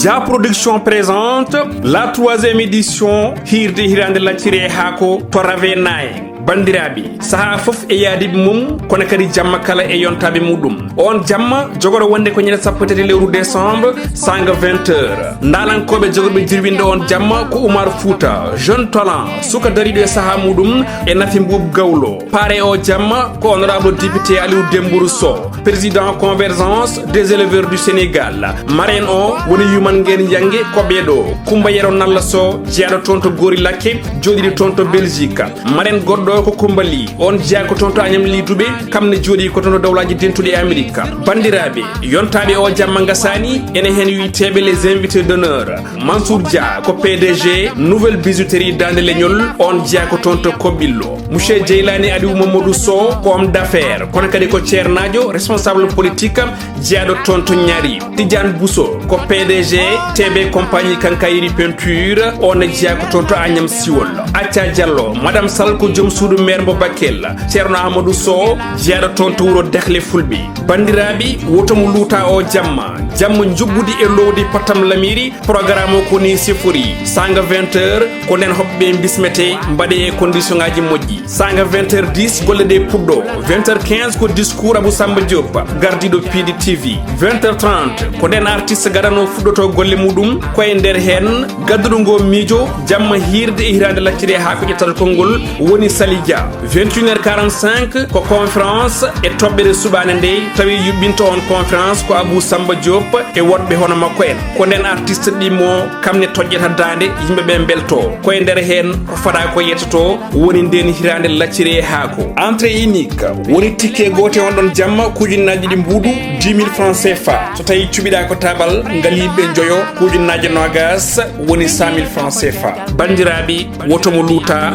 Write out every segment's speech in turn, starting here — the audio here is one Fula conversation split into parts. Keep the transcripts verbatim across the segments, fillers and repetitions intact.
Da Production présente la troisième édition Hirde Hirande Lacciri e Haako to Ravenaye. Bandiraɓe, saha fof e yaadiɓe mum, kono kadi jamma kala e yontaɓe muɗum. On jamma jogoro wonde ko ñande sappo e tati lewru décembre, sanga vingt heures. Ndalankoɓe jogorɓe jirwinde on jamma ko Oumar Fouta, jeune talent, suka dariɗo e saha muɗum, e Nafi Mbuub Gawlo. Pare o jamma ko honorable député Aliou Dembourou Sow, président Convergence des éleveurs du Sénégal. Marraine o woni Yuman Ngeen Yange, ko ɓeɗo: Kumba Yero Nalla Sow, jeyaɗo toon to Gori Lakke, joɗiɗo toon to Belgique. Marraine goɗɗo ko Kumba Ly, on jeya ko toon to Agnam Ly Toubé, kam ne joɗi ko toon to Dawlaji Dentuɗi e Amérique. Bandiraɓe, yontaɓe o jamma gasani, ene hen wiyteɓe les invités d'honneur. Mansour Dia ko P D G Nouvelle Bijouterie Dande Leñol, on jeya ko toon to Kobillo. Monsieur Jeylani Aliou Mamadou Sow ko homme d'affaires, kono kadi ko ceernajo, responsable politique, jeyaɗo toon to Ñaari. Tidiane Bousso ko P D G T B Compagnie Quincaillerie Peinture, on ne jeya ko toon to Agnam Siwol. Acca Diallo, Madame Sall ko joom suudu maire mo Bakel. Ceerno Amadou Sow, jeyaɗo toon to wuro Dahle Fulɓe. Bandiraɓe, woto mo luuta o jamma. Jamma njuɓɓudi e lowdi Patam Lamiri, programme o ko ni sifori. Sanga vingt heures, ko nden hoɓɓe bismete, mbaɗe e condition ngaji moƴƴi. Sanga vingt heures dix, golle ɗe puɗɗo. Vingt heures quinze ko discours Abou Samba Diop, gardiɗo P D T V. Vingt heures trente, ko nden artiste gadano fuɗɗoto golle muɗum, ko e nder hen gadduɗo ngo miijo, jamma hirde e hirande lacciri e haako ƴettata konngol, woni Sali Dia. Vingt et une heures quarante-cinq, ko conférence e toɓɓere suɓaande nde, tawi yuɓɓinto on conférence ko Abou Samba Diop e woɗɓe hono makko en. Ko nden artiste ɗimmo, kam ne toƴƴata daande, yimɓe ɓe mbelto. Ko e nder hen ko fada ko yettoto, woni nden hirande lacciri e haako. Entrée unique, woni ticket goote on ɗon jamma, ko ujunnaaji ɗiɗi mbuuɗu, dix mille francs C F A. So tawi cuɓiɗa ko tabal, ngaliiɓe njoyo, ko ujunnaaji nogas, woni cent mille francs C F A. Bandiraɓe, woto mo luuta,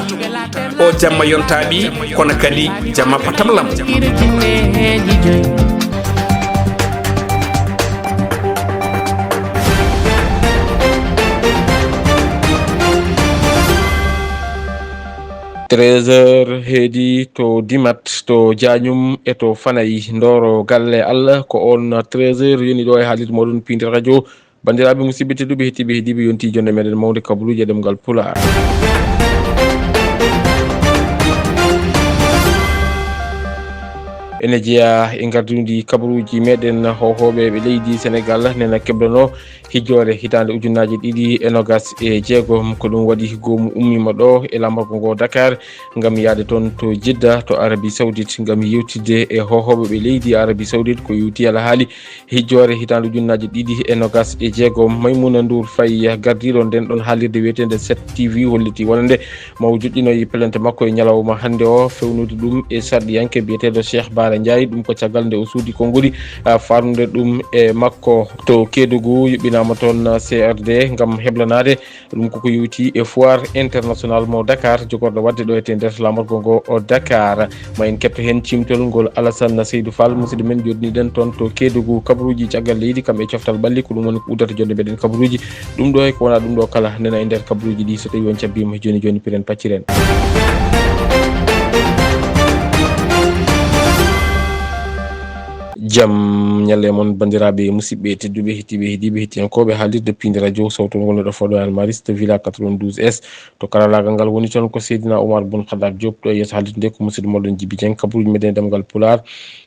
o jamma yontaɓe, kono kadi jamma patam lam. Treize heures heedi to Dimat, to Diagnum e to Fanayi. Ndoro galle Allah ko on treize heures yoni ɗo e haalirde moɗon Piindi Radio. Banndiraaɓe musidɓe tedduɓe, heɗtiiɓe, heɗiiɓe, yonti jonde meɗen mawde kabaruuji e ɗemngal Pulaar. Ene jeyaa e ngardundi kabaruuji meɗen, howhowɓe ɓe leydi Senegaal nena keblano hijjoore hitaande ujunnaaje ɗiɗi e nogas e jeegom. Ko ɗum waɗi goomu ummiima ɗo e laamorgo ngo Dakar ngam yahde toon to Jidda, to Arabie Saoudite, ngam yewtidde e howhowɓe ɓe leydi Arabie Saoudite ko yowti alhaali hijjoore hitaande ujunnaaje ɗiɗi e nogas e jeegom. Maimouna Ndour Faye, gardiiɗo nden ɗon haalirde wiyeteende sept T V, holliti wonande ma o joɗɗinoyi pelente makko e ñalawma hannde o, fewnude ɗum e sarɗiyanke biyeteeɗo Cheikh Bara Ndiaye. Ɗum ko caggal nde o suuɗi konguɗi, ah, faarude ɗum e makko to Kédougou, yuɓɓinaama toon C R D ngam heblanaade ɗum koko yowiti e foire international mo Dakar, jogorɗo waɗde ɗo e nder laamorgo ngo o Dakar. Ma en keɓto heen ciimtol ngol Alassane Seydou Fall, musidɗo men joɗɗiniɗen toon to Kédougou. Kabaruuji caggal leydi, kam e coftal ɓalli, ko ɗum woni ko uddata jonde meɗen kabaruuji. Ɗum ɗo e ko wona ɗum ɗo kala nena e nder kabaruuji ɗi, so tawi on cabbiima jooni jooni, piren pacciren. Jam ñalle mon, banndiraaɓe, musidɓe tedduɓe, heɗtiiɓe, heɗiiɓe, heɗtiyankooɓe haalirde Piindi Radio, sawto ngol no ɗo fawɗo Almariste, Villa quatre-vingt-douze S. To karalaagal ngal woni toon ko Seydina Oumar Boun Khattab Diop, ɗo e yeeso haalirde nde ko musidɗo moɗon Djiby Dieng, kabaruuji meɗen e ɗemngal Pulaar.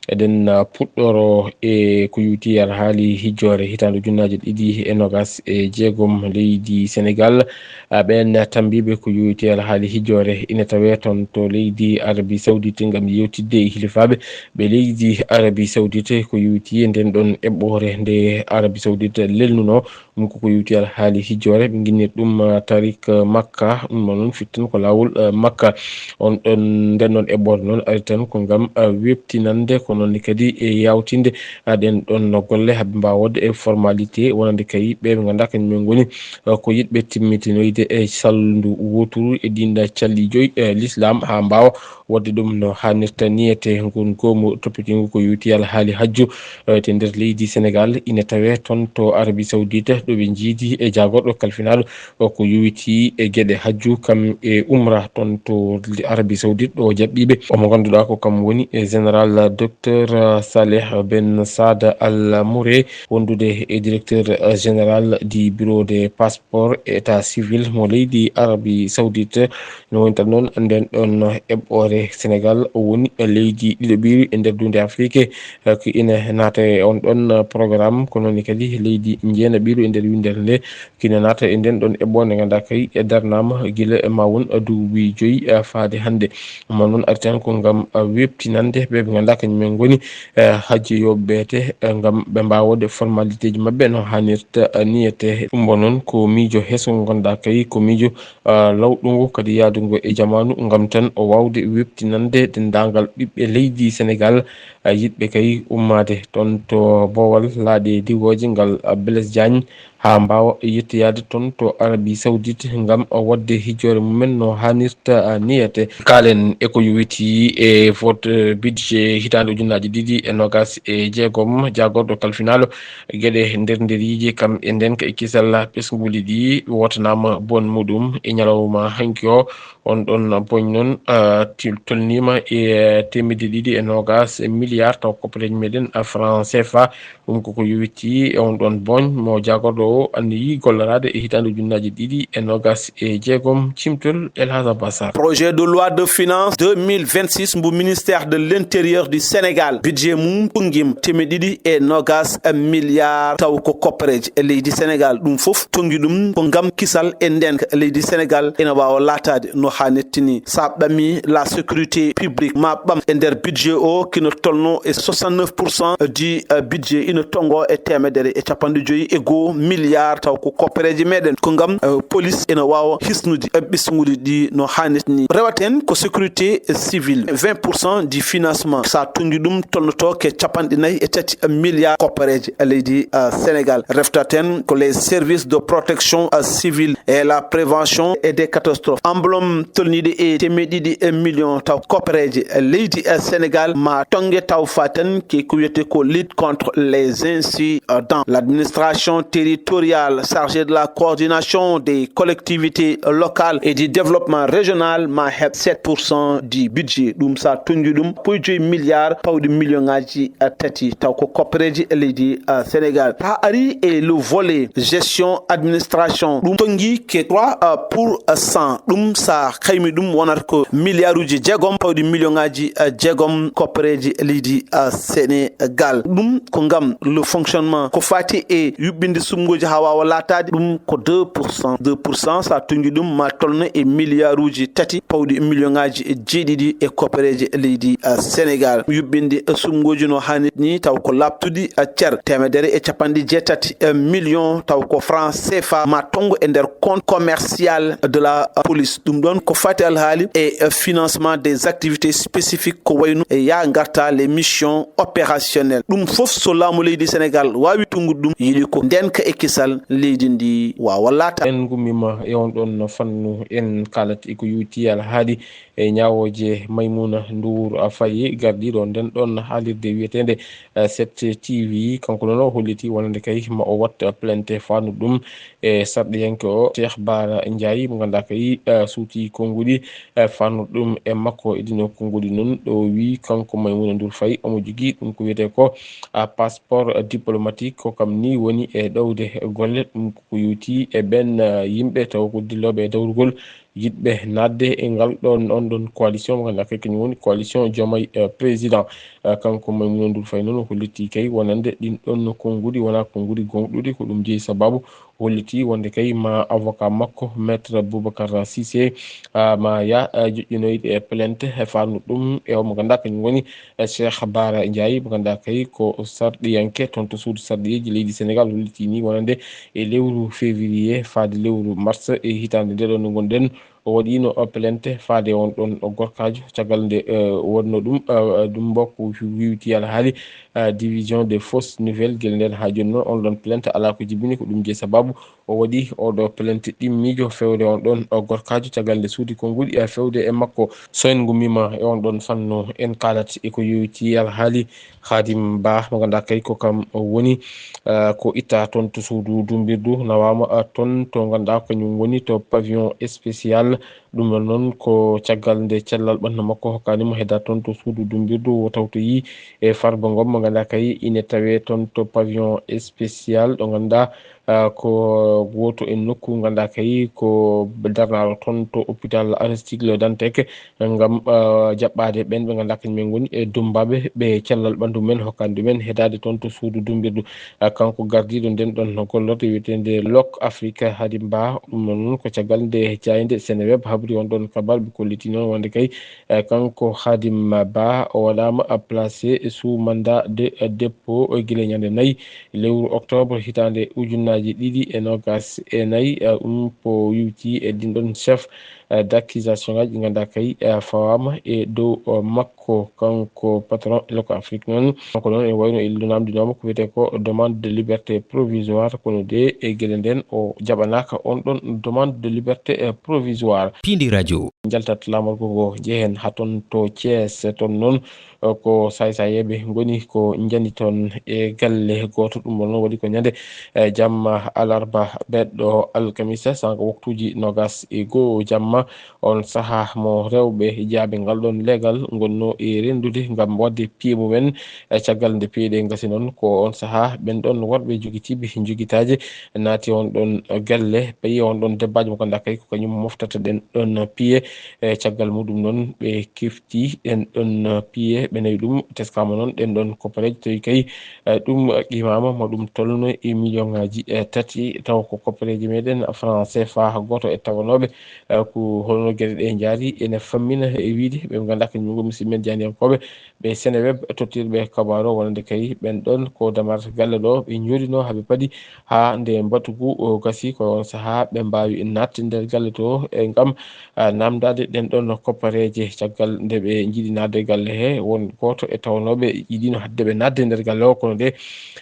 Eɗen, ah, puɗɗoro e ko yowiti alhaali hijjoore hitaande ujunnaaje ɗiɗi e nogas e jeegom leydi Senegaal. Ah, ɓeen tammbiiɓe ko yowiti alhaali hijjoore ina tawee toon to leydi Arabie Saoudite ngam yewtidde e hilifaaɓe ɓe leydi Arabie Saoudite ko yowiti e nden ɗon eɓɓoore nde Arabie Saoudite lelnuno. Ɗum koko yowti alhaali hijjoore, ɓe nginnir ɗum, ah, tarik, ah, Makka. Ɗum ɗo noon fittan ko laawol, ah, Makka. On ɗon, nden ɗon eɓɓoore noon ari tan ko ngam, ah, weɓtinande, ko noon kadi e yawtinde, ah, ɗen ɗon golle, haa ɓe mbaawa waɗde e formalité wonande kay ɓe ɓe ngannduɗaa kañum en ngoni, ah, ko yiɗɓe timmitinoyde e salndu wooturu e ɗiin calɗi joyi, eh, Lislaam, haa mbaawa waɗde ɗum no haanirta ni. E te ngun goomu toppitiingu ko yowti alhaali hajju, Wayte nder leydi Senegal ina tawee toon to Arabie Saoudite, ɗo ɓe njiidi e jaagorɗo kalfinaaɗo o ko yowitii e geɗe hajju kam e umra toon to Arabie Saoudite, ɗo jaɓɓiiɓe. Omo ngannduɗaa ko kam woni e général docteur Saleh Ben Saad Al Mouré, wondude e directeur général du bureau de passeport et état civil mo leydi Arabie Saoudite. No woni tan noon, nden ɗon eɓɓoore Senegal o woni leydi ɗiɗaɓiru e nder dunde Afrique, eh, ko ina naata e on ɗon programme, ko noon kadi leydi jeenaɓiru e nder winndere nde, ko ina naata e nden ɗon eɓɓoore nde ngannduɗaa kay e darnaama gila e ma won duuɓi joyi, eh, faade hannde. Amma noon ari tan ko ngam, eh, weɓtinande ɓe ɓe ngannduɗaa kañum en ngoni, eh, hajjoyooɓe ɓe te, eh, ngam ɓe mbaawa waɗde formalité ji maɓɓe no haanirta, eh, niyete. Ɗum ɗo noon ko miijo heso ngo ngannduɗaa kay ko miijo, ah, lawɗungo kadi yaadungo e jamaanu ngam tan o waawde weɓtinande denndaangal ɓiɓɓe leydi Senegal, ah, yiɗɓe kay ummaade toon to boowal laaɗe diwooje ngal, ah, Blaise Diagne haa mbaawa yettoyaade toon to Arabie Saoudite ngam waɗde hijjoore mumen no haanirta, ah, niyete. Kaalen e ko yowitii e vote, eh, budget hitaande ujunnaaji ɗiɗi e noogaas e jeegom, jaagorɗo kalfinaaɗo geɗe ndernderiije kam e ndeenka e kisal ɓesnguuli ɗi wootanaama boon muɗum e ñalawma hanki o. On ɗon boñ noon, ah, til-, tolniima e teemedde ɗiɗi e noogaas milliard taw koppareeji meɗen, ah, franc C F A. Ɗum koko yowitii e on ɗon boñ mo jaagorɗo o anniyi golloraade e hitaande ujunnaaji ɗiɗi e noogaas e jeegom. Cimtol El Hadj Abbasar. Projet de loi de finances deux mille vingt-six mbo ministère de l'intérieur du Sénégal, budget mum tonngim teemedde ɗiɗi e noogaas milliard taw ko koppareeje e leydi Sénégal. Ɗum fof tonngi ɗum ko ngam kisal e ndeenka leydi Sénégal ina waawa laataade no haa nettini. Sa ɓami la sécurité publique ma ɓam e nder budget o kino tolno e soixante-neuf pour cent du, euh, budget ina tonngo e teemedere e capanɗe joyi e goo milliard taw ko koppereeje meɗen. Ko ngam, euh, police ina waawa hisnude, euh, ɓesnguuli ɗi no haanirta ni. Rewata heen ko sécurité civile, vingt pour cent du financement. Sa tonngi ɗum tolnoto ke capanɗe nayi e tati milliard koppereeje leydi, euh, Sénégal. Refta heen ko les services de protection, euh, civile et la prévention et des catastrophes. Emblème tolniiɗe e teemedde ɗiɗi e million taw koppereeje leydi, euh, Sénégal ma tonnge taw faten ke ko wiyetee ko lutte contre les incidents. L'administration territoriale chargée de la coordination des collectivités locales et du développement régional ma heɓ sept pour cent du budget. Ɗum sa tonngi ɗum ko joyi milliard pawɗi million ngaji, euh, tati taw ko koppereeje leydi, euh, Sénégal. Sa ari e le volet gestion administration, ɗum tonngi ke trois, euh, pour cent. Ɗum sa kaymi ɗum wonata ko milliarduji jeegom pawɗi million ngaji, euh, jeegom koppereeje leydi, euh, Sénégal. Ɗum ko ngam le fonctionnement ko fati e yuɓɓinde suɓngooji haa waawa laataade ɗum ko deux pour cent. Deux pour cent sa tonngi ɗum ma tolno e milliarduji tati pawɗi million ngaji e jeeɗiɗi e koppereeje leydi, euh, Sénégal. Yuɓɓinde, euh, suɓngooji no haanirta ni taw ko laaɓtuɗi, euh, cer teemedere e capanɗe jeetati, euh, million taw ko franc C F A ma tonngo e nder compte commercial de la, euh, police. Ɗum ɗon ko fati alhaali e, euh, financement des activités spécifiques ko wayno e yaa ngarta les missions opérationnelles. Ɗum fof so laamu leydi Sénégal waawi tunngude ɗum yiɗi ko ndeenka e kisal leydi ndi waawa laata. En ngummiima e on ɗon fannu, en kaalata e ko yowitii alhaali e ñaawooje Maimouna Ndour Faye, gardiiɗo nden ɗon haalirde wiyeteende, eh, sept T V. Kanko noon o hollitii wonande kay ma o waɗ plainte fannu ɗum e sarɗiyanke o Cheikh Bara Ndiaye mo ngannduɗaa kay, eh, suuti konnguɗi, eh, fannu ɗum e makko e ɗino konnguɗi noon. Ɗo wi kanko Maimouna Ndour Faye omo jogii ɗum ko wiyetee ko, ah, passeport diplomatique, ko kam ni woni e ɗowde golle ɗum ko yowitii e ɓen, eh, yimɓe taw ko dillooɓe e dawrugol yiɗɓe naatde e ngal ɗon, on ɗon coalition mo ngannduɗaa kay kañum woni coalition Diomaye, eh, Président. Eh, kanko Maimouna Ndour Faye noon o hollitii kay wonande ɗin ɗon konnguɗi wonaa konnguɗi gonɗuɗi, ko ɗum jeyi sababu hollitii wonde kay ma avocat makko Maître Boubacar Cissé, ah, ma ya, eh, joƴƴinoyde e plainte e fannu ɗum e o mo ngannduɗaa kañum woni, eh, Cheikh Bara Ndiaye mo ngannduɗaa kay ko sarɗiyanke toon to suudu sarɗiyeeji leydi Sénégal hollitii ni wonande e lewru février faade lewru mars e hitaande nde ɗo nde ngonɗen, o waɗiino plainte faade on ɗon o gorkaajo caggal nde, eh, wonno ɗum, eh, ɗum mbokko wiwti alhaali, eh, division des fausses nouvelles gila nden haa jooni noon on ɗon plainte alaa ko jibini ko ɗum jeyi sababu O waɗi oɗo pelente ɗimmiijo fewde on ɗon o gorkaajo caggal nde suuɗi ko nguɗi e fewde e makko. So en ngummiima e on ɗon fannu, en kaalat e ko yowitii alhaali Khadim Ba mo ngannduɗaa kay ko kam woni, eh, ko itta toon to suudu dumbirdu, nawaama, eh, toon to ngannduɗaa kañum woni to pavillon spécial. Ɗum ɗon noon ko caggal nde cellal ɓanndu makko hokkaani mo hedda toon to suudu dumbirdu, o tawtoyi e Farba Ngom mo ngannduɗaa kay ine tawee toon to pavillon spécial ɗo ngannduɗaa, ah, ko gooto e nokku ngannduɗaa kay ko darnaaɗo toon to hôpital Aristide Le Dantec ngam, ah, jaɓɓaade ɓeen ɓe ngannduɗaa kañum en ngoni e dummbaaɓe ɓe cellal ɓanndu men hokkaani ɗumen heddaade toon to suudu dumbirdu. Ah, kanko gardiiɗo nden ɗon gollorɗe wiyeteende Lok Afrique Hadim Ba, ɗum noon ko caggal nde jaaynde Seneweb habri on ɗon kabar ɓe kolliti noon wonde kay, eh, kanko Hadim Ba o waɗaama placé sous mandat de dépôt gila ñande nayi lewru octobre hitaande ujunnaaji ɗiɗi e noogas e nayi. Eh, ɗum ko yowti e ɗin ɗon chef, eh, d'accusation ngaji ɗi ngannduɗaa kay, eh, fawaama e dow, eh, makko. Ko kanko patron Loko Afrique noon. Kanko noon e wayno e namdinooma ko wiyetee ko demande de liberté provisoire, kono de e gele nden o jaɓanaaka on ɗon demande de liberté, eh, provisoire. Pindi radio. Njaltat laamorgo ngo jehen haa toon to Thiès, toon noon, eh, ko saay-saayeeɓe ngoni ko njani toon e galle gooto. Ɗum ɗon noon waɗi ko ñande, eh, jamma alarba beɗɗo alkamisa, sanga waktuuji noogas e goo jamma. On sahaa mo rewɓe jaabi ngal ɗon leegal ngonnoo e renndude ngam waɗde piye mumen, e caggal nde piye ɗe ngasi noon, ko on sahaa ɓen ɗon worɓe jogitiiɓe jogitaaje naati on ɗon galle, payi on ɗon debbaaji mo ngannduɗaa kay ko kañum moftata ɗen ɗon piye. E caggal muɗum noon, ɓe kefti ɗen ɗon piye, ɓe nawi ɗum, teskaama noon ɗen ɗon koppareeje tawi kay, e, ɗum qimaama mo ɗum tolno e million ngaji, e, tati, taw ko koppareeje meɗen franc C F A gooto e tawanooɓe. Eh, ko holno geɗe ɗe njaari, ene fammina e wiide ɓe ngannduɗaa kañum ngoni musidɓe men jaaniyankooɓe ɓe Seneweb tottirɓe kabaaru o, wonande kay ɓen ɗon ko damar galle ɗo ɓe njooɗino haa ɓe paɗi haa nde mbatu ngu o gasi. Ko on sahaa ɓe mbaawi naatde nder galle to e ngam, ah, naamndaade ɗen ɗon koppareeje. Caggal nde ɓe njiɗi naatde galle he, won gooto e tawnooɓe yiɗino haɗde ɓe naatde nder galle o, kono de,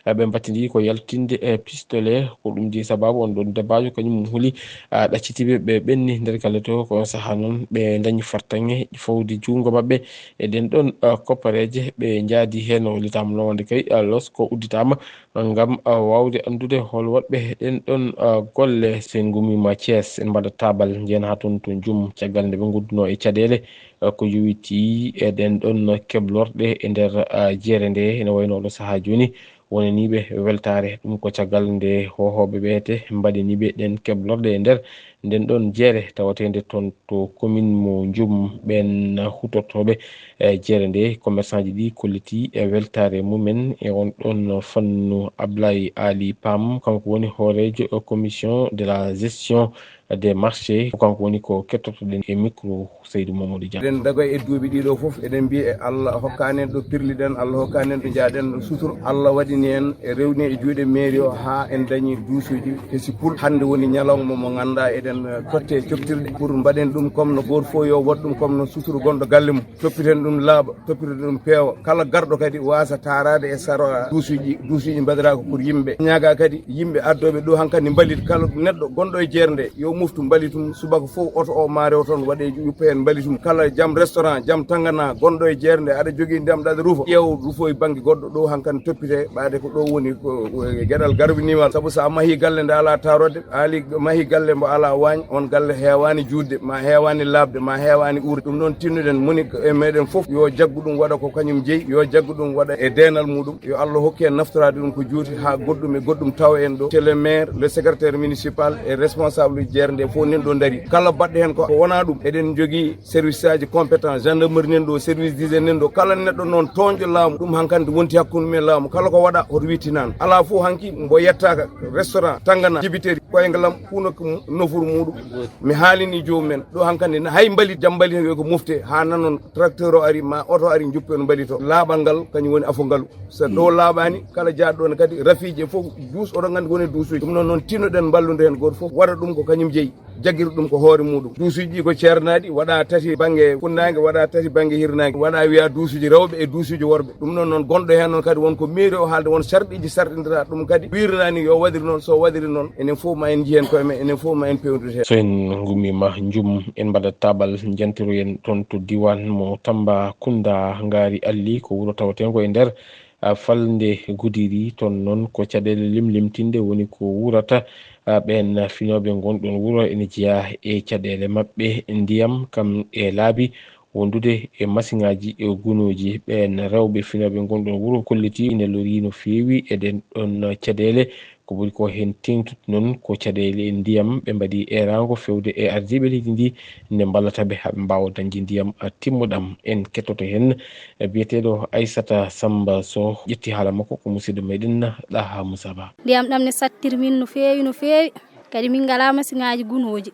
eh, ɓe mbattindi ko yaltinde e pistolet. Ko ɗum jeyi sabaabu on ɗon debbaajo kañum huli, ah, ɗaccitiiɓe ɓe ɓenni nder galle to. Ko on sahaa noon ɓe dañi fartaŋŋe fawde juutngo maɓɓe e ɗen ɗon, ah, koppareeje. Ɓe njaadi heen o litaama noon wonde kay, ah, losko udditaama ngam, ah, waawde anndude hol waɗɓe ɗen ɗon, ah, golle. So en ngummiima Thiès, en mbaɗa taabal, njehen haa toon to Njum, caggal nde ɓe ngoddunoo e caɗeele, eh, ko yowitii e ɗen ɗon keblorɗe e nder, ah, jeere nde. Ene wayno oɗo sahaa jooni, wonaniiɓe weltaare. Ɗum ko caggal nde hoohooɓe ɓeete mbaɗaniiɓe ɗen keblorɗe e nder nden ɗon jeere tawateende toon to commune mo Njum. Ɓeen hutortooɓe, eh, jeere nde, commerçant ji ɗi kollitii e weltaare mumen e on ɗon fannu. Ablaye Ali Pam, kanko woni hooreejo commission de la gestion des marchés. Ko kanko woni ko kettotoɗen e micro Seydou Mamadou Dia. Eɗen daga e duuɓi ɗiɗo fof, eɗen mbiya e Allah hokkaani en ɗo pirliɗen, Allah hokkaani en ɗo njaaɗen suturo. Allah waɗini en e rewni e juuɗe mairie o haa en dañi duusuuji kesi pul. Hannde woni ñalawma mo ngannduɗaa eɗen, eh, totte coftirɗe pour mbaɗen ɗum comme no gooto fof yo waɗ ɗum comme no suturo gonɗo galle mum. Toppiten ɗum laaɓa, toppiten ɗum peewa. Kala garɗo kadi waasa taaraade e sara duusuuji, duusuuji mbaɗataa ko pour yimɓe. Ñaagaa kadi yimɓe addooɓe ɗo hankadi mbalit, kala neɗɗo gonɗo e jeere nde yo moftu mbalitum, subaka fof oto o maarewo toon waɗe yuppe heen mbalitum. Kala jam restaurant, jam tangana gonɗo e jeere nde aɗa jogii ndiyam ɗo aɗa rufa, ƴeew rufo e bannge goɗɗo ɗo hankadi toppite, ɓaade ko ɗo woni ko, ko geɗal garbiniwal. Sabu so a mahii galle nde alaa taarodde, a ali-, mahii galle mbo alaa waañ, on galle heewaani juutde, ma heewaani laaɓde, ma heewaani uurde. Ɗum noon tinnoɗen moni e meɗen fof yo jaggu ɗum waɗa ko kañum jeyi, yo jaggu ɗum waɗa e deenal muɗum. Yo Allah hokku en naftoraade ɗum ko juuti haa goɗɗum e goɗɗum tawa en ɗo. Monsieur le maire, le secrétaire municipal e responsable jeere nde fof nen ɗo ndarii. Kala baɗɗo heen ko, ko wonaa ɗum, eɗen njogii service aji compétent, gendarmerie nen ɗo, service d'hygiène nen ɗo. Kala neɗɗo noon tooñɗo laamu, ɗum hankadi wonti hakkunde mum e laamu. Kala ko waɗa, hoto wittinaano. Alaa fof hanki mbo yettaaka restaurant, tangana, dibiteri, koyngal am, huunaka mum, nofuru muɗum. Mi haalini joomum en. Ɗo hankadi hay mbalit, jam mbalit heen yo ko mofte haa nanon tracteur o ari, ma oto ari, njuppen mbalit o. Laaɓal ngal, kañum woni afo ngalu. So ɗo laaɓaani, kala jaaɗo ɗon kadi, rafiiji e fof, duus, oɗon nganndi woni duusuuji. Ɗum noon, noon tinnoɗen mballude heen gooto fof, waɗa ɗum ko kañum jeyi. jaggiri ɗum ko hoore muɗum. Duusuuji ɗi ko ceernaaɗi, waɗa tati bannge funnaange, waɗa tati bannge hirnaange, waɗa wiya duusuuji rewɓe e duusuuji worɓe. Ɗum noon, noon gonɗo heen noon kadi won ko mairie o haalde, won sarɗiiji sarɗindiraaɗi ɗum kadi. Wiirnaani yo waɗir noon, so waɗiri noon, enen fof ma en njihen koye men, enen fof ma en pewndir heen. So en ngummiima Njum, en mbaɗat taaɓal, njantiroyen toon to diiwaan mo Tambacounda, ngaari Alli, ko wuro tawateengo e nder, a, falnde Gudiri. Toon noon ko caɗeele limlimtinde woni ko wuurata, a, ɓeen finooɓe ngonɗon wuro ene jeyaa e caɗeele maɓɓe, ndiyam kam e laabi, wondude e masiŋaaji e gunooji. Ɓeen rewɓe finooɓe ngonɗon wuro kollitii ine lorii no feewi e ɗeen ɗoon caɗeele. Ko ɓuri ko heen teeŋtude noon ko caɗeele e ndiyam. Ɓe mbaɗi eeraango feewde e ardiiɓe leydi ndi nde mballata ɓe haa ɓe mbaawa dañde ndiyam, a, timmuɗam. En kettoto heen, e, biyeteeɗo Aissata Samba Sow, ƴetti haala makko ko musidɗo meɗen Ɗaha Moussa Ba. Ndiyam ɗam ne sattir min no feewi, no feewi. Kadi min ngalaa masiŋaaji gunooji.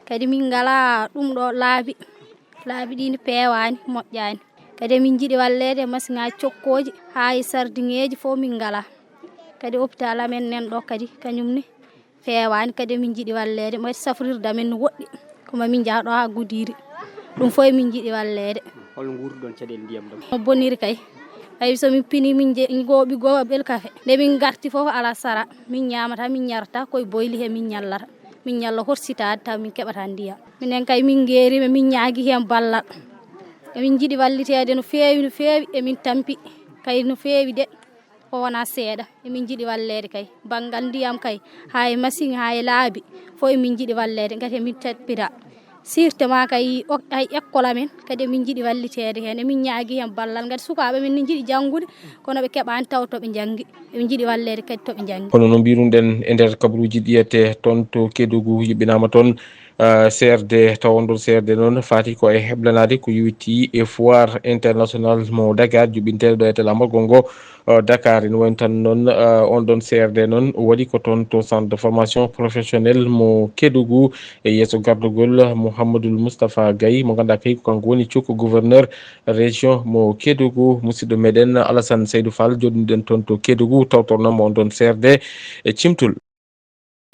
Kadi min ngalaa ɗum ɗo laabi. Laabi ɗi ne peewaani, moƴƴaani. Kadi emin njiɗi walleede e masiŋaaji cokkooji, haa e sardiŋeeji fof min ngalaa. Kadi hôpital amen nen ɗo kadi, kañum ne feewaani. Kadi emin njiɗi walleede, mo safrirde amen no woɗɗi. Ko ma min njaha ɗo haa Gudiri. Ɗum fof emin njiɗi walleede. Holno nguurduɗon caɗeele ndiyam ɗam? No boniri kay. Ay, so min pini, min nje-, min gooɓi goo bel kafe. Nde min ngarti fof, alaa sara. Min ñaamata, min ñarata, koye boyli he min ñallata. Min ñalla horsitaade, taw min keɓata ndiyam. Minen kay, min ngeerima, min ñaagi heen ballal. Emin njiɗi walliteede no feewi, no feewi. Emin tampi kay no feewi de, ko wonaa seeɗa. Emin njiɗi walleede kay. Banngal ndiyam kay, haa e masiŋ, haa e laabi, fof emin njiɗi walleede, ngati emin tampita. Sirte ma kay, o-, hay école amen, kadi emin njiɗi walliteede heen. Emin ñaagi heen ballal, ngati sukaaɓe men ne njiɗi janngude, kono ɓe keɓaani taw to ɓe njanngi. Emin njiɗi walleede kadi to ɓe njanngi. Kono no mbiruɗen e nder kabaruuji ɗi, ete toon to Kédougou, yuɓɓinaama toon, ah, C R D, tawa on ɗon C R D noon faati ko e heblanaade ko yowitii e foire international mo Dakar, juɓɓinteeɗo ɗo e tel amagol ngo, ah, Dakar. Ene wayi tan noon, ah, on ɗon C R D noon waɗi ko toon to centre de formation professionnelle mo Kédougou, e yeeso gardagol Mouhamadoul Moustapha Gaye, mo ngannduɗaa kay ko kanko woni cukko gouverneur région mo Kédougou. Musidɗo meɗen Alassane Seydou Fall, joɗɗinɗen toon to Kédougou, tawtornoo mo on ɗon C R D e Cimtul.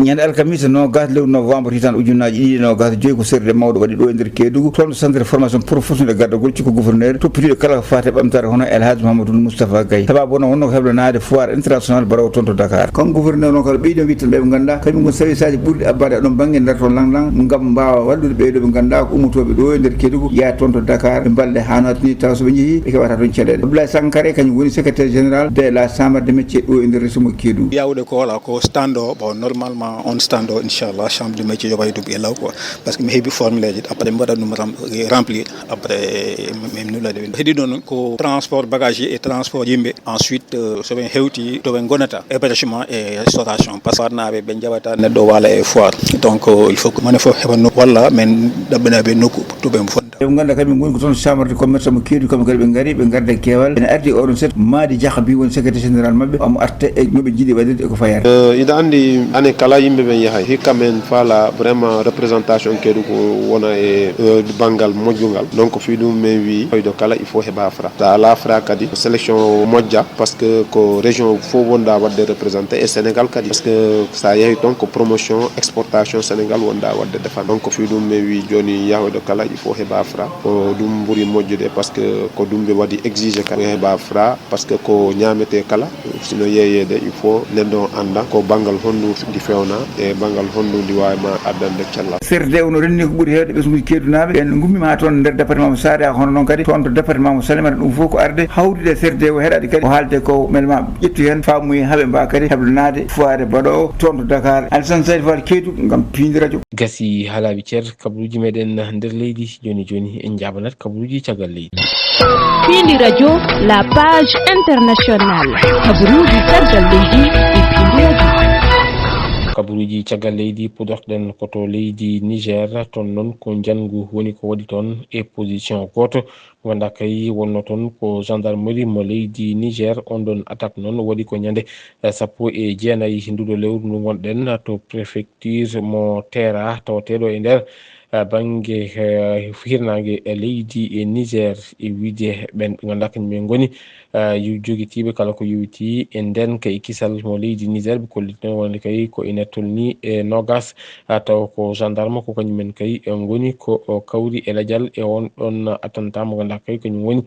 Ñande alkamisa noogas lewru novembre hitaande ujunnaji ɗiɗi e noogas e joyi ko C R D mawɗo waɗi ɗo e nder Kédougou, toon to centre de formation professionnel e gardagol cukko gouverneur, toppitiiɗo kala ko faati e ɓamtaare hono El Hadj Mouhamadoul Moustapha Gaye. Sabaabu o no wonno ko heblanaade foire international mbaɗoowo toon to Dakar. Kanko gouverneur noon kala ɓeydi o witte ɓe ɓe ngannduɗaa kañum ngoni service aji ɓurɗi abbaade e oɗon bannge nder toon langlang ngam mbaawa wallude ɓee ɗo ɓe ngannduɗaa ko ummotooɓe ɗo e nder Kédougou, yaha toon to Dakar, ɓe mballa haa no hattani tawa so ɓe njehii ɓe keɓata toon caɗeele. Abdoulaye Sankare kañum woni secrétaire général de la chambre de métier ɗo e nder région mo Kédougou. Yawde ko wala ko stand o, bon, normalement on stand o, inchallah, chambre de métier yoɓay ɗum e law quoi. Parce que mi heɓi formulaire ji, après mi waɗa ɗum rem-, remplir, après mi, mi nula ɗum. Heɗi ɗon ko transport bagage et transport yimɓe. Ensuite, euh, so ɓe hewti to ɓe ngonata, hébergement et restauration. Parce que foire naaɓe ɓe njaɓata neɗɗo waala e foire. Donc, euh, il faut que mone fof heɓa nokku walla min ɗaɓɓina ɓe nokku to ɓe fonda. Ɓe ngannduɗaa kamɓe ngoni ko toon chambre de commerce mo Kédougou, kamɓe kadi ɓe ngari, ɓe ngarda e keewal. Ene ardi oɗon set, Madi Diakhaby woni secrétaire général maɓɓe, omo arta e no ɓe njiɗi waɗirde e ko fayaani. Euh, iɗa anndi, ane kala yimɓe ɓen yahay. Hikka men faala vraiment représentation Kédougou wona e, euh, banngal moƴƴungal. Donc, fii ɗum men wi, hoyɗo kala, il faut heɓa fra. Sa ala fra kadi, sélection o moƴƴa, parce que ko région fof wonda waɗde représenté e Sénégal kadi. Parce que sa yehi toon ko promotion exportation Sénégal wonda waɗde défendre. Donc, fii ɗum men wi jooni yahoyɗo kala, il faut heɓa fra. Ko ɗum ɓuri moƴƴude, parce que ko ɗum ɓe waɗi exigé kadi, heɓa fra. Par ce que ko ñaamete kala, sino yeeyeede, il faut neɗɗo on annda ko banngal honɗum ndi fewna e banngal honɗum ndi waawi ma addande cellal. C R D o no renndi ko ɓuri heewde ɓesnguuji keedunaaɓe, ɓen ngummiima haa toon nder département mo Saare, haa hono noon kadi toon to département mo Salémata, ɗum fof ko arde hawrude e C R D o, heɗaade kadi ko haalde ko mbele ma ƴettu heen faamuye haa ɓe mbaawa kadi heblanaade foire baɗoowo toon to Dakar. Alassane Saïd Fall, Kédougou, ngam Piindi Radio. Gasi haa laaɓi cer, kabaruuji meɗen nder leydi. Jooni jooni en njaabanat kabaruuji caggal leydi. Piindi Radio, la page internationale. Kabaruuji caggal leydi e Piindi Radio. Kabaruuji caggal leydi, puɗorɗen ko to leydi Niger. Toon noon ko njanngu woni ko waɗi toon e position gooto. Wonda kay wonno toon ko gendarmerie mo leydi Niger. On ɗon attaque noon waɗi ko ñande, eh, sappo e jeenayi nduɗo lewru ndu ngonɗen to préfecture mo Tera, tawateeɗo e nder, bannge hirnaange leydi e Niger, e wiide ɓen ɓe ngannduɗaa kañum en ngoni jogitiiɓe kala ko yowitii e ndeenka e kisal mo leydi Niger. Ɓe kolliti noon wonde kay ko ina tolnii e noogaas, taw ko gendarme ko kañum en kay ngoni ko kawri e lajal e on ɗon attentat mo ngannduɗaa kay kañum woni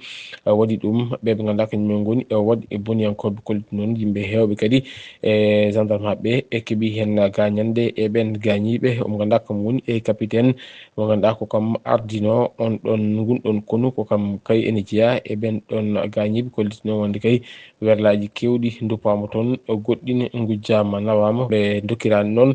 waɗi ɗum. Ɓe ɓe ngannduɗaa kañum en ngoni waɗi e boniyankooɓe, kolliti noon yimɓe heewɓe kadi e gendarme maɓɓe e keɓi heen gaañande e ɓeen gaañiiɓe. Omo ngannduɗaa kam woni e capitaine mo ngannduɗaa ko kam ardino on ɗon, ngun ɗon konu, ko kam kay ene jeyaa e ɓeen ɗon gaañiiɓe, kolliti noon wonde kay werlaaji keewɗi nduppaama toon, goɗɗi ne ngujjaama, nawaama. Ɓe ndokkiraani noon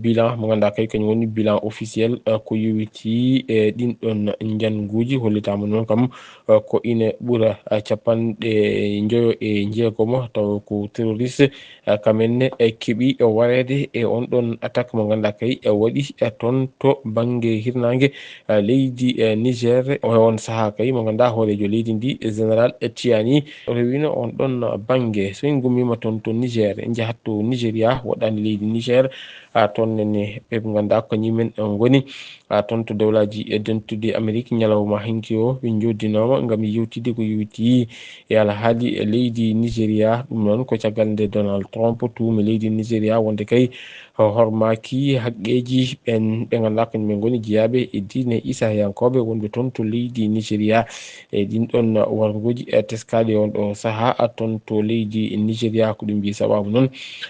bilan mo ngannduɗaa kay kañum woni bilan officiel, eh, ko yowitii e ɗin ɗon njannguuji, hollitaama noon kam, eh, ko ina ɓura, eh, capanɗe njoyo e jeegomo, tawa ko terroriste, eh, kamen ne, eh, keɓi wareede e on ɗon attaque mo ngannduɗaa kay, eh, waɗi, eh, toon to bannge hirnaange, eh, leydi, eh, Niger. O on sahaa kay mo ngannduɗaa hooreejo leydi ndi, eh, général, eh, Tiani, o rewino on ɗon bannge. So en ngummiima toon to Niger, en njahat to Nigeria, woɗɗaani leydi Niger, ah, toon nene ɓe ɓe ngannduɗaa ko kañum en ngoni, ah, toon to dewlaaji e dentude Amerik. Ñalawma hanki o ɓe njoddinooma ngam yewtidde ko yowitii e alhaali e leydi Nigeria. Ɗum noon ko caggal nde Donald Trump tuumi leydi Nigeria wonde kay hormaaki haqqeeji ɓeen ɓe ngannduɗaa kañum en ngoni jeyaaɓe e diine Iisayankooɓe wonɓe toon to leydi Nigeria. E ɗin ɗon warngooji, eh, teskaaɗi on ɗo sahaa, ah, toon to leydi Nigeria, ko ɗum mbiyi sababu noon,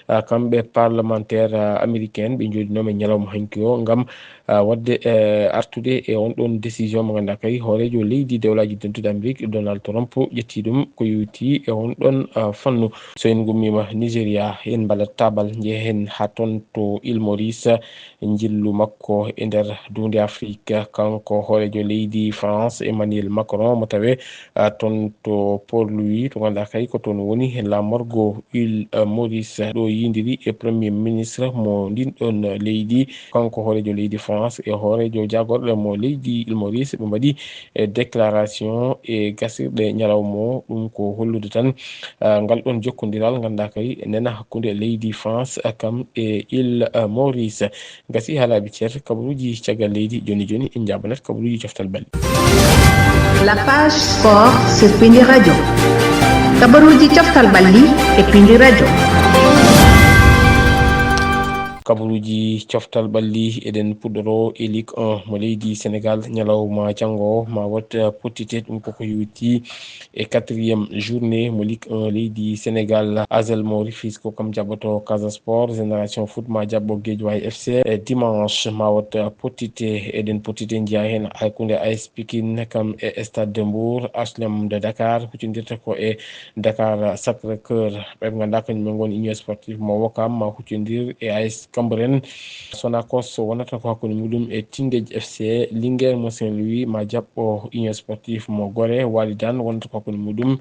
ah, kamɓe parlementaire, ah, américain ɓe njoɗinooma e ñalawma hanki o ngam, ah, waɗde, eh, artude e on ɗon décision mo ngannduɗaa kay hooreejo leydi dewlaaji dentude Amérique Donald Trump ƴetti ɗum ko yowitii e on ɗon, ah, fannu. So en ngummiima Nigeria, en mbaɗat taabal, njehen haa toon to Île Maurice, njillu makko e nder duunde Afrik. Kanko hooreejo leydi France, Emmanuel Macron, mo tawee, ah, toon to Port-Louis, to ngannduɗaa kay ko toon woni laamorgo Île, ah, Maurice, ɗo yiyndiri e Premier Ministre mo ndin ɗon leydi. Kanko hooreejo leydi France e hooreejo jaagorɗe mo leydi Île Maurice, ɓe mbaɗi e déclaration e gasirɗe ñalawma o. Ɗum ko hollude tan, ah, ngal ɗon jokkondiral ngannduɗaa kay nena hakkunde leydi France, ah, kam e Île, ah, Maurice. Gasi haalaaɓe ceer, kabaruuji caggal leydi. Jooni jooni, en njaabanat kabaruuji coftal ɓalli. La page sport sur Pindi Radio. Kabaruuji coftal ɓalli e Pindi Radio. Kabaruuji coftal ɓalli, eɗen puɗɗoroo e Ligue un mo leydi Senegal. Ñalawma janngo o ma waɗ, eh, pottite, ɗum koko yowitii e quatrième journée mo Ligue un leydi Senegal. Asel mo Rufisque ko kam jaɓɓoto Casa Sport, Génération Foot ma jaɓɓo Guédiawaye F C. E dimanche ma waɗ, eh, pottite, eɗen pottite njiya heen hakkunde A S Pikine kam e Stade de Mbour. H L M de Dakar huccondirta ko e Dakar Sacré-Cœur. Ɓe ngannduɗaa kañum en ngoni Union Sportive mo Ouakam ma huccondir e A S Cambérène. Sonacos wonata ko hakkunde muɗum e Teungueth F C. Linguère mo Saint-Louis ma jaɓɓo Union Sportive mo Gorée. Walidane wonata ko hakkunde muɗum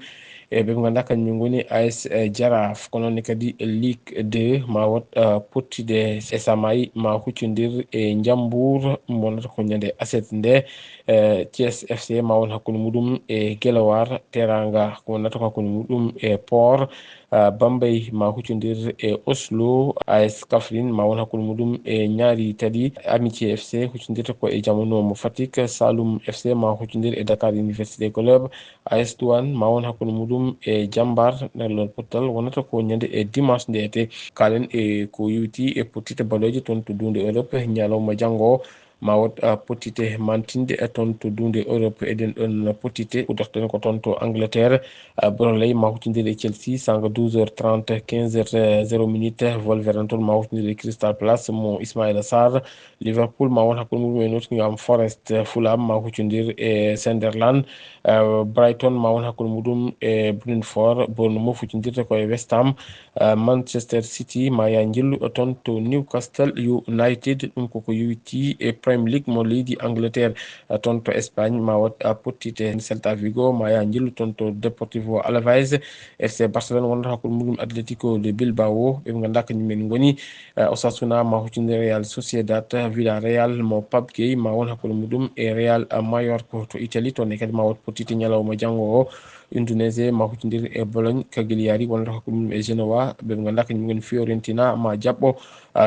e ɓe ngannduɗaa kañum en ngoni A S Jaraaf. Ko noon ne kadi Ligue deux ma waɗ, eh, pottude e Samaye ma huccondir e Ndiambour, ɗum wonata ko ñande aset nde. Eh, Thiès F C ma won hakkunde muɗum e Guelewar. Teranga ko wonata ko hakkunde muɗum e Port. Ah, Bambey ma huccondir e Oslo. A S Kaffrine ma won hakkunde muɗum e Niary Tally. Amitié F C huccondirta ko e Jamano mo Fatick. Saloum F C ma huccondir e Dakar Université Club. A S Douane ma won hakkunde muɗum e Jambar. Nder lon pottal wonata ko ñande e dimanche ndeete. Kaalen e ko yowiti e pottite balooje toon to duunde Europe ñalawma janngo o. Ma wot, ah, pottite mantinde, eh, toon to duunde Europe. Eɗen ɗon pottite, kuɗorten ko toon to Angleterre. Ah, Burnley ma huccondir e Chelsea, sanga douze heures trente, quinze heures zéro minute. Wolverhampton ma huccondir e Crystal Palace mo Ismaïla Sarr. Liverpool ma won hakkunde muɗum e Nottingham Forest. Fulham ma huccondir e Sunderland. Eh, Brighton ma won hakkunde muɗum e Brentford. Bournemouth huccondirta ko e West Ham. Eh, Manchester City ma yaa njillu toon to Newcastle United. Ɗum koko yowiti e Premier League mo leydi Angleterre. Eh, toon to Espagne ma wot, eh, pottite. Celta Vigo ma yaa njillu toon to Deportivo Alaves. F C Barcelone wonata hakkunde muɗum Atletico de Bilbao. Ɓe ngannduɗaa kañum en ngoni, eh, Osasuna ma huccondir Real Sociedad. Villarreal mo Pape Gueye ma won hakkunde muɗum e Real Mallorca to Italie. Toon ne kadi ma wot pottite ñalawma janngo o. Udinese ma huccondir e Bologne, Cagliari wonata hakkunde mum e Genoa, ɓe ɓe ngannduɗaa kañum ngoni Fiorentina ma jaɓɓo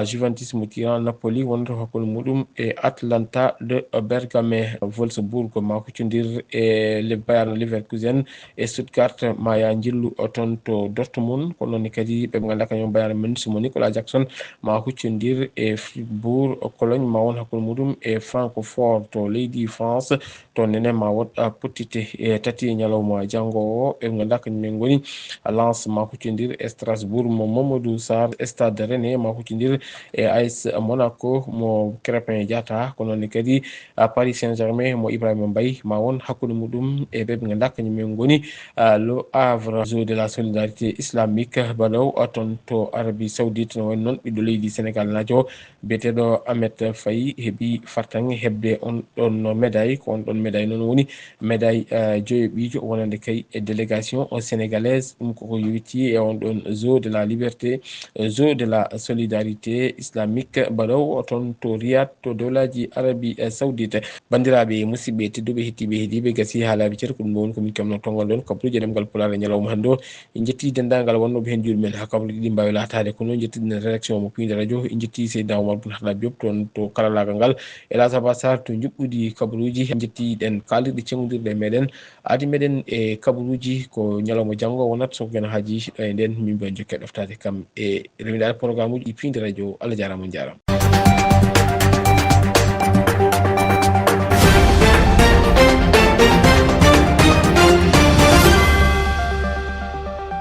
Juventus mo Turin, Napoli wonata hakkunde muɗum e Atalanta de Bergame. Wolfsburg ma huccondir e Bayern Leverkusen, e Stuttgart ma ya njillu toon to Dortmund, kono noon kadi ɓe ɓe ngannduɗaa kañum Bayern Munich mo Nicolas Jackson ma huccondir e Fribourg, Cologne ma won hakkunde muɗum e Francfort to leydi France. Toon nene ma woɗ pottite e tati ñalawma janngo o, ɓe ngannduɗaa kañum en ngoni Lens ma huccondir e Strasbourg mo Mamadou Sarr, Stade Rennais ma huccondir e A S Monaco mo Crépin Diatta, kono noon kadi Paris Saint-Germain mo Ibrahima Mbaye ma won hakkunde muɗum e ɓe ɓe ngannduɗaa kañum en ngoni Le Havre. Jeux de la Solidarité Islamique baɗow toon to Arabie Saoudite, no woni noon ɓiɗɗo leydi Sénégal naajo biyeteeɗo Ahmed Faye heɓi fartaŋŋe heɓde on ɗon médaille. Ko on ɗon médaille noon woni médaille joyoɓiijo wonande kay e délégation sénégalaise. Ɗum koko yowiti e on ɗon Jeux de la Liberté, Jeux de la Solidarité Islamique baɗow toon to Riyad to dowlaaji Arabie Saoudite. Banndiraaɓe, musidɓe tedduɓe, heɗtiiɓe, heɗiiɓe, gasi haalaaɓe ceer, ko ɗum ɗo woni ko min keɓno tongal ɗon kabaruuji e ɗemngal Pulaar e ñalawma hannde o. En njettii denndaangal wonnooɓe heen juuɗe men haa kabaruuji ɗi mbaawi laataade. Kono en njettii ɗen rédaction mo Piinde Radio, en njettii Seydina Oumar Boun Khattab Diop toon to karallaagal ngal, El Hadj Abbas Sarr to njuɓɓudi kabaruuji. En njettii ɗen kaalirɗe cenngondirɗe e meɗen, aadi meɗen e kabaruuji ko ñalawma janngo wonat, so ko ken haaji ɗo e nden, min mbiya jokke ɗoftaade kam e rewindaade programme uji ɗi Piinde Radio. Allah jaaraama, on njaaraama.